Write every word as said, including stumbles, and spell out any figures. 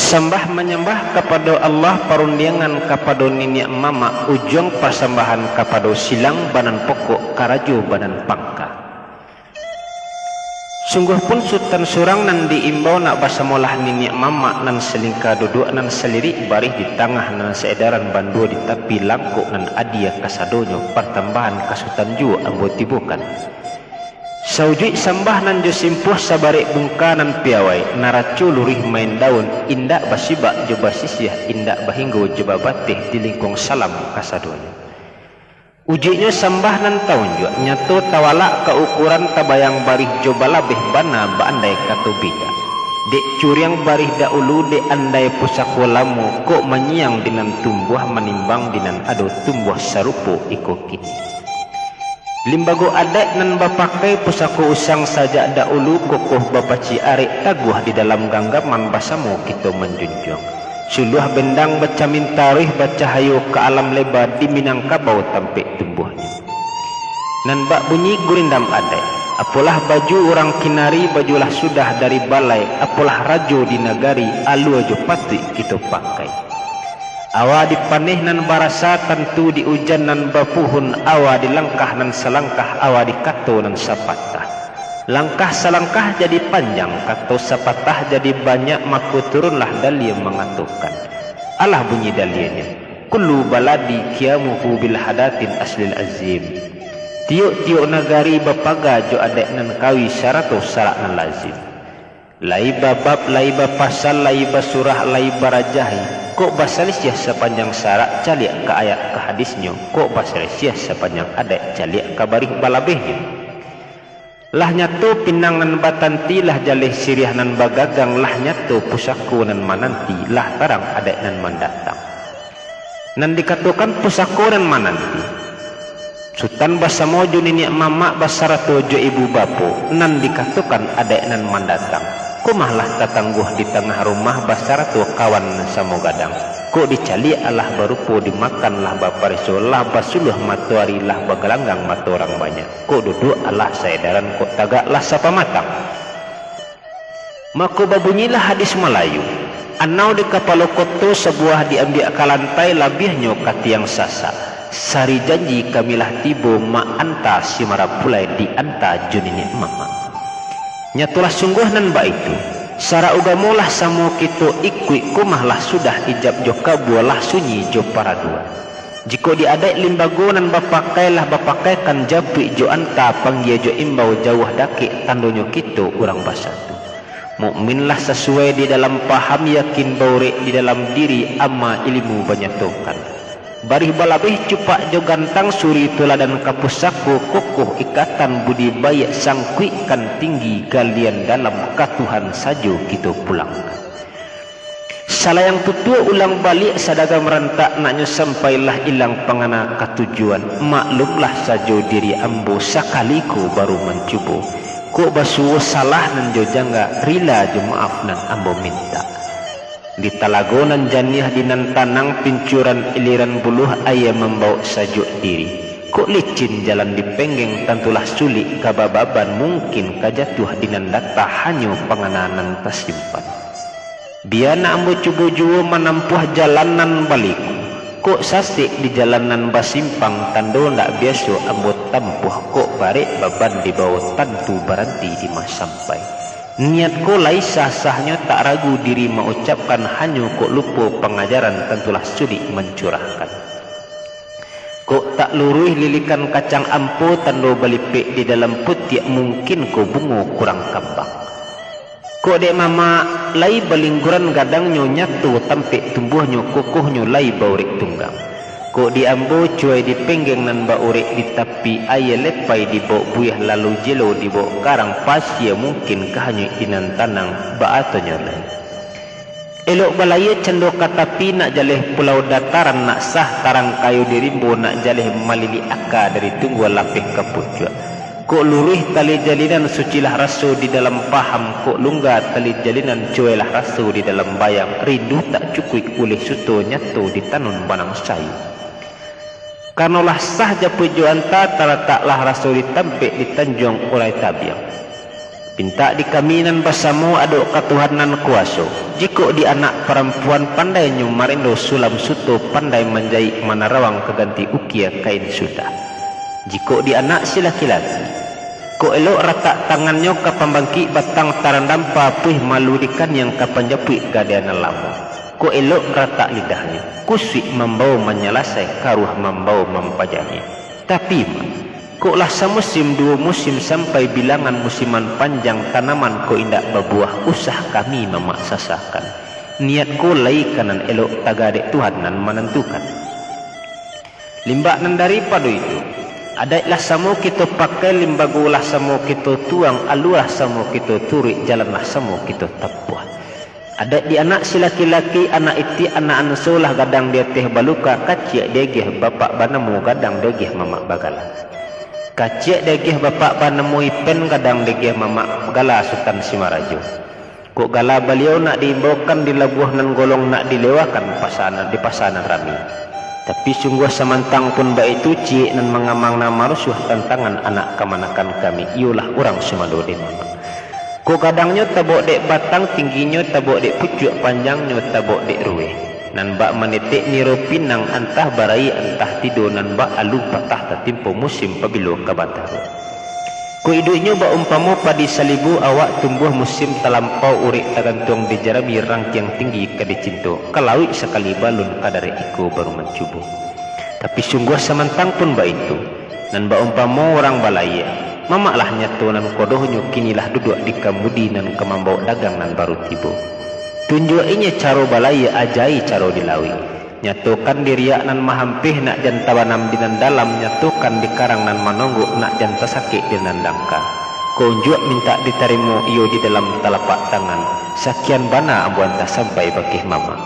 Sambah manyambah kapado Allah, parundiangan kapado niniak mamak, ujuang pasambahan kapado silang banan pokok, karajo banan pangka. Sungguah pun Sutan surang nan diimbau, nak basamolah niniak mamak, nan salingka duduak, nan salirik barih di tangah, nan saedaran bandua di tapi, langkok nan adia kasadonyo, partambahan ka Sutan juo ambo tibokan. Saujuik sambah nan jo simpuah, sabarek bungka nan piawai, naraco luruih main daun, indak basibak jo basisiah, indak bahinggo jo babateh, di lingkuang salam kasadonyo. Ujuiknyo sambah nan taunjuak, nyato tawalak ka ukuran, tabayang barih jo balabeh, bana baandai kato bidak. Dek curiang barih daulu, dek andai pusako lamo, kok manyiang di nan tumbuah, manimbang di nan ado, tumbuah sarupo iko kini. Limbago adaik nan bapakai, pusako usang sajak daulu, kokoh bapacik arek, taguah di dalam ganggaman, basamo kito manjunjuang. Suluah bendang bacamin taruih, bacahayo ka alam leba, di Minangkabau tampek tumbuahnyo. Nan bak bunyi gurindam adaik, apolah baju urang kinari, baju lah sudah dari balai, apolah rajo di nagari, alua jo patuik kito pakai. Awa di paneh nan barasa, tantu di ujan nan bapuhun, awa di langkah nan salangkah, awa di kato nan sapatah. Langkah salangkah jadi panjang, kato sapatah jadi banyak, mako turunlah dalia mangatokan. Alah bunyi dalianyo, kullu baladi qiyamuhu bil hadatil aslil azim. Tiok-tiok nagari bapaga jo adaik nan kawi, sarato sarak nan lazim. Lai babab, lai bapasal, lai basurah, lai barajahi, kok basalisiah sapanjang sarak, caliak ka ayat ka hadisnyo, kok basalisiah sapanjang adaik, caliak ka barih balabehnyo. Lah nyato pinang nan batanti, lah jaleh siriah nan bagagang, lah nyato pusako nan mananti, lah tarang adaik nan mandatang. Nan dikatokan pusako nan mananti, Sutan basamo jo niniak mamak, basarato jo ibu bapo, nan dikatokan adaik nan mandatang. Kumahlah tatangguah di tangah rumah, basarato kawan nan samo gadang. Kok dicaliak alah barupo, dimakan lah bapareso, lah basuluah matoari, lah bagalanggang mato urang banyak. Kok duduak alah saedaran, kok tagak lah sapamatang. Mako babunyilah hadis Malayu, anau di kapalo koto, sabuah diambiak ka lantai, labiahnyo ka tiang sasak. Sari janji kami lah tibo, maanta si marapulai, dianta jo niniak mamak. Nyatolah sungguah nan baitu, sarak ugamo lah samo kito ikuik, kumah lah sudah ijab jo kabua, lah sunyi jo paraduan. Jikok di adaik limbago nan bapakai, lah bapakaikan japuik jo anta, panggia jo imbau, jauah dakek tandonyo kito urang basatu. Mukminlah sasuai di dalam paham, yakin baurek di dalam diri, ama ilimu banyatokan. Barih balabeh cupak jo gantang, suri tuladan ka pusako, kokoh ikatan budi baiak, sangkuikkan tinggi galian dalam, ka Tuhan sajo kito pulangkan. Salayang tutuak ulang baliak, sadaga marantak naknyo sampai, lah ilang pangana ka tujuan. Maklumlah sajo diri ambo, sakali ko baru mancubo. Kok basuo salah nan jo jangga, rila jo maaf nan ambo mintak. Di talago nan janiah, di nan tanang pincuran, iliran buluah aia mambaok sajuak diri. Kok licin jalan di Penggeng, tantulah sulik ka bababan, mungkin ka jatuah di nan data, hanyo pangana nan tasimpan. Bia nak ambo cubo juo manampuah jalan nan baliku. Kok sasek di jalan nan basimpang, tando ndak biaso ambo tampuah, kok barek baban dibawo, tantu baranti di ma sampai. Niat ko lai sah-sahnyo, tak ragu diri maucapkan, hanyo kok lupo pangajaran, tantulah sulik mancurahkan. Kok tak luruih lilikan kacang ampo, tando balipek di dalam putiak, mungkin ko bungo kurang kambang. Kok dek mamak lai balingguran gadangnyo, nyato tampek tumbuahnyo, kokohnyo lai baurek tunggang. Kok di ambo cuai di Penggeng nan baurek di tapi, aia lepai dibaok buiah, lalu jelo dibaok karang, pasia mungkin ka hanyuik di nan tanang, baatonyo lai. Elok balayia cando ka tapi, nak jaleh pulau dataran, nak sah tarang kayo di rimbo, nak jaleh malilik aka dari tunggua lapeh ka pucuak. Kok luruih tali jalinan, sucilah raso di dalam paham, kok lungga tali jalinan, cuailah raso di dalam bayang, rindu tak cukuik uleh suto, nyato ditanun banang sayu. Karnolah sah japuik jo anta, talataklah raso di tampek di tanjuang urai tabiang. Pintak di kami nan basamo adok ka Tuhan nan kuaso, jikok di anak parampuan pandainyo marindo sulam suto, pandai manjaik manarawang ka ganti ukia kain sudah. Jikok di anak si laki-laki, kok elok ratak tangannyo ka pambangkik batang tarandam papuih malu di kaniang ka panjapuik gadai nan lamo. Kok elok ratak lidahnyo, kusuik mambao manyalasai, karuah mambao mampajangi. Tapi, Mak, kok lah samusim duo musim sampai bilangan musiman panjang tanaman ko indak babuah, usah kami mamak sasakan. Niat ko lai ka nan elok, taga dek Tuhan nan manantukan. Limbak nan daripado itu, adaik lah samo kito pakai, limbago lah samo kito tuang, alua lah samo kito turuik, jalan lah samo kito tampuah. Adaik di anak si laki-laki, anak itiak, anak anso lah gadang di ateh baluka, kaciak diagiah bapak banamo, gadang diagiah mamak bagala. Kaciak diagiah bapak banamo Ipen, gadang diagiah mamak gala Sutan Simarajo. Kok gala baliau nak diimbaukan di labuah nan golong, nak dilewakan pasa nan, di pasa nan rami. Tapi sungguah samantang pun baitu, ciek nan mangamang nan marusuah tantangan anak kamanakan kami, iyolah urang sumando den mamak. Kok gadangnyo tabok dek batang, tingginyo tabok dek pucuak, panjangnyo tabok dek rueh. Nan bak manetek niro pinang, antah baraia antah tido, nan bak alu patah tatimpo musim pabilo ka bataro. Kok iduiknyo baumpamo padi salibu, awak tumbuah musim talampau, urek tagantuang di jarami, rangkiang tinggi ka dicinto, ka lauik sakali balun, ka darek iko baru mancubo. Tapi sungguah samantang pun baitu, nan baumpamo urang balaiak, mamaklah nyato nan kodohnyo, kinilah duduak di kamudi, nan ka mambaok dagang nan baru tibo. Tunjuak inyo caro balaiak, ajai caro di lauik. Nyatokan di riak nan mahampeh, nak jan tabanam di nan dalam, nyatokan di karang nan manonggok, nak jan tasakek di nan dangka. Kok unjuak mintak ditarimo, iyo di dalam talapak tangan. Sakian bana ambo antah sampai bakeh mamak.